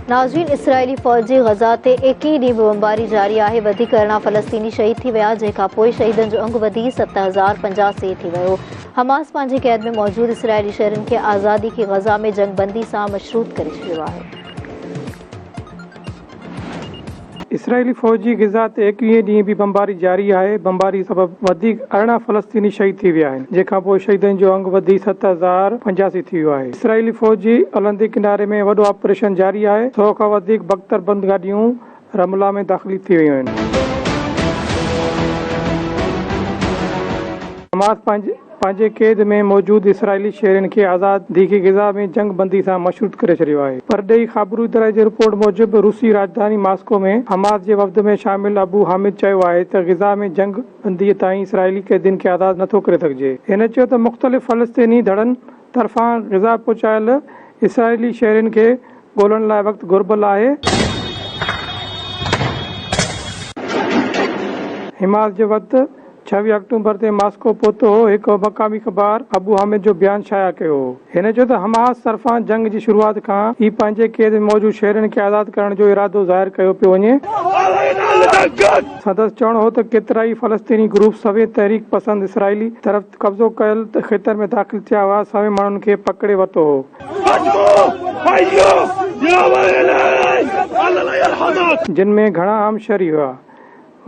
ناظرين اسرائيلي فوج جي غزه تي ايڪيهين ڏينهن به بمباري جاري آهي، وڌيڪ 18 فلسطيني شهيد ٿي ويا، جنهن کان پوء شهيدن جو انگ وڌي 7085 ٿي ويو. حماس پنهنجي قيد ۾ موجود اسرائيلي شهرين کي آزادي کي غزه ۾ جنگ بندي سان مشروط ڪري ڇڏيو آهي. اسرائيلي فوج جي غزه تي ايڪويهين ڏينهن به بمباري جاري آهي، بمباري سبب وڌيڪ 18 فلسطيني شهيد ٿي ويا آهن، جنهن کانپوء شهيدن جو انگ وڌي 7085 ٿي ويو آهي. اسرائيلي فوج جي الهندي ڪناري ۾ وڏو آپريشن جاري آهي، سئو کان وڌيڪ بڪتر بند گاڏيون رملا ۾ داخلي ٿي ويون آهن. حماس پنهنجي قيد ۾ موجود اسرائيلي شهرين کي آزادي کي غزه ۾ جنگ بندي سان مشروط ڪري ڇڏيو آهي. پرڏيهي خابرو اداري جي رپورٽ موجب روسي راڄڌاني ماسڪو ۾ حماس جي وفد ۾ شامل ابو حامد چيو آهي ته غزه ۾ جنگ بندي تائين اسرائيلي قيدين کي آزاد نٿو ڪري سگهجي. هن چيو ته مختلف فلسطيني ڌڙن طرفان غزه پهچايل اسرائيلي شهرين کي ڳولڻ لاء وقت گهربل آهي. حماس جو وفد 26 آڪٽومبر تي ماسڪو پهتو هو، هڪ مقامي اخبار ابو حامد جو بيان شايع ڪيو هو. هن چيو ته حماس طرفان جنگ جي شروعات کان ئي پنهنجي قيد ۾ موجود شهرين کي آزاد ڪرڻ جو ارادو ظاهر ڪيو پيو وڃي. سندس چوڻ هو ته ڪيترائي فلسطيني گروپ سوين تحريڪ پسند اسرائيلي طرف قبضو ڪيل خطن ۾ داخل ٿيا هئا، سوين ماڻهن کي پڪڙي ورتو هو. جن ۾ گهڻا عام شهري هئا.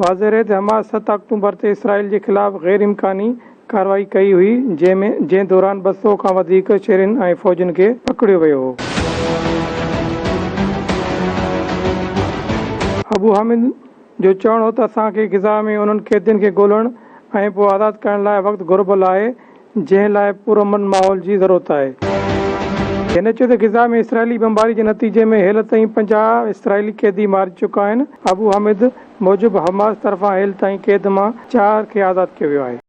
واضح رهي ته حماس ست آڪٽومبر تي اسرائيل جي خلاف غير امڪاني ڪارروائي ڪئي هئي، جنهن ۾ جنهن دوران 200 کان وڌيڪ شهرين ۽ فوجين کي پڪڙيو ويو هو. ابو حامد جو چوڻ هو ته اسان کي غزه ۾ انهن قيدين کي ڳولڻ ۽ پوء آزاد ڪرڻ لاء وقت گهربل آهي، جنهن لاء پرامن ماحول جي ضرورت آهي. هن چيو ته غزه ۾ اسرائيلي بمباري جي نتيجي ۾ هيل تائين 50 اسرائيلي قيدي مارجي چڪا آهن. ابو حامد موجب حماس طرفان هيل تائين قيد مان چار کي آزاد ڪيو ويو آهي.